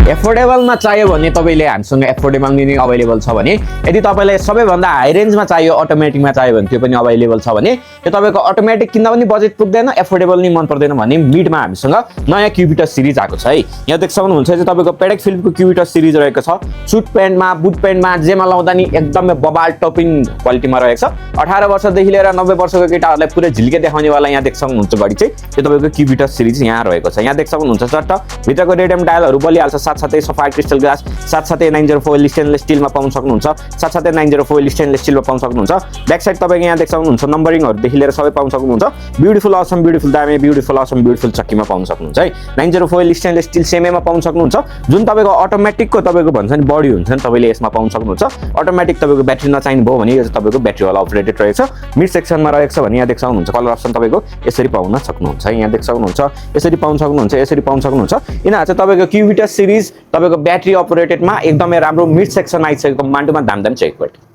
एफोर्डेबलमा चाहियो भने तपाईँले हामीसँग एफोर्डेबल नि अभाइलेबल छ भने, यदि तपाईँलाई सबैभन्दा हाई रेन्जमा चाहियो अटोमेटिकमा चाहियो भने त्यो पनि अभाइलेबल छ भने, त्यो तपाईँको अटोमेटिक किन्दा पनि बजेट पुग्दैन, एफोर्डेबल नि मन पर्दैन भने मिडमा हामीसँग नयाँ क्युबिटस सिरिज आएको छ है। यहाँ देख सक्नुहुन्छ चाहिँ तपाईँको पेडेक फिल्मको क्युबिटस सिरिज रहेको छ। सुट प्यान्टमा, बुट प्यान्टमा जेमा लाउँदा नि एकदमै बबाल टपिङ क्वालिटीमा रहेको छ। 18 वर्षदेखि लिएर 90 वर्षको केटाहरूलाई पुरै झिल्के देखाउनेवाला यहाँ देख सक्नुहुन्छ घडी चाहिँ त्यो तपाईँको क्युबिटस सिरिज यहाँ रहेको छ। यहाँ देख सक्नुहुन्छ चट्ट भित्रको रेडियम डायलहरू बलिहाल्छ, साथसाथै सफायर क्रिस्टल ग्लास, साथसाथै 904 स्टेनलेस स्टिलमा पाउन सक्नुहुन्छ, साथसाथै 904 स्टेनलेस स्टिलमा पाउन सक्नुहुन्छ। ब्याक साइड तपाईँको यहाँ देख सक्नुहुन्छ नम्बरिङहरूदेखि लिएर सबै पाउन सक्नुहुन्छ। ब्युटिफुल असम ब्युटिफुल दामी ब्युटिफुल असम ब्युटिफुल चक्कीमा पाउन सक्नुहुन्छ है। 904 स्टेनलेस स्टिल सेमेमा पाउन सक्नुहुन्छ। जुन तपाईँको अटोमेटिकको तपाईँको भन्छ नि बडी हुन्छ नि तपाईँले यसमा पाउन सक्नुहुन्छ। अटोमेटिक तपाईँको ब्याट्री नचाहिने भयो भने यो चाहिँ तपाईँको ब्याट्रीवाला अपग्रेडेड रहेछ। मिड सेक्सनमा रहेको छ भने यहाँ देख सक्नुहुन्छ कलर अप्सन तपाईँको यसरी पाउन सक्नुहुन्छ। यहाँ देख सक्नुहुन्छ यसरी पाउन सक्नुहुन्छ, यसरी पाउन सक्नुहुन्छ। यिनीहरू चाहिँ तपाईँको क्युबिटस सिरिज तपाईँको ब्याट्री अपरेटेडमा एकदमै राम्रो मिड सेक्सन आइसकेको मान्टुमा दाम चेक गर्नु।